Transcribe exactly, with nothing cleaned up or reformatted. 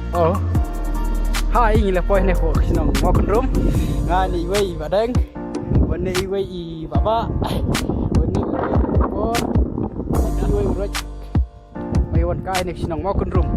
Oh. Hai, ngi la poi ne ko shnong Mawkynrum. Nga ne iwei i Bah Deng. Wan ne iwei i Bah Bah. Wan ne iwei i Bah Bah. Wan ne iwei i Bah Bah. Mai wan kai ne shnong Mawkynrum.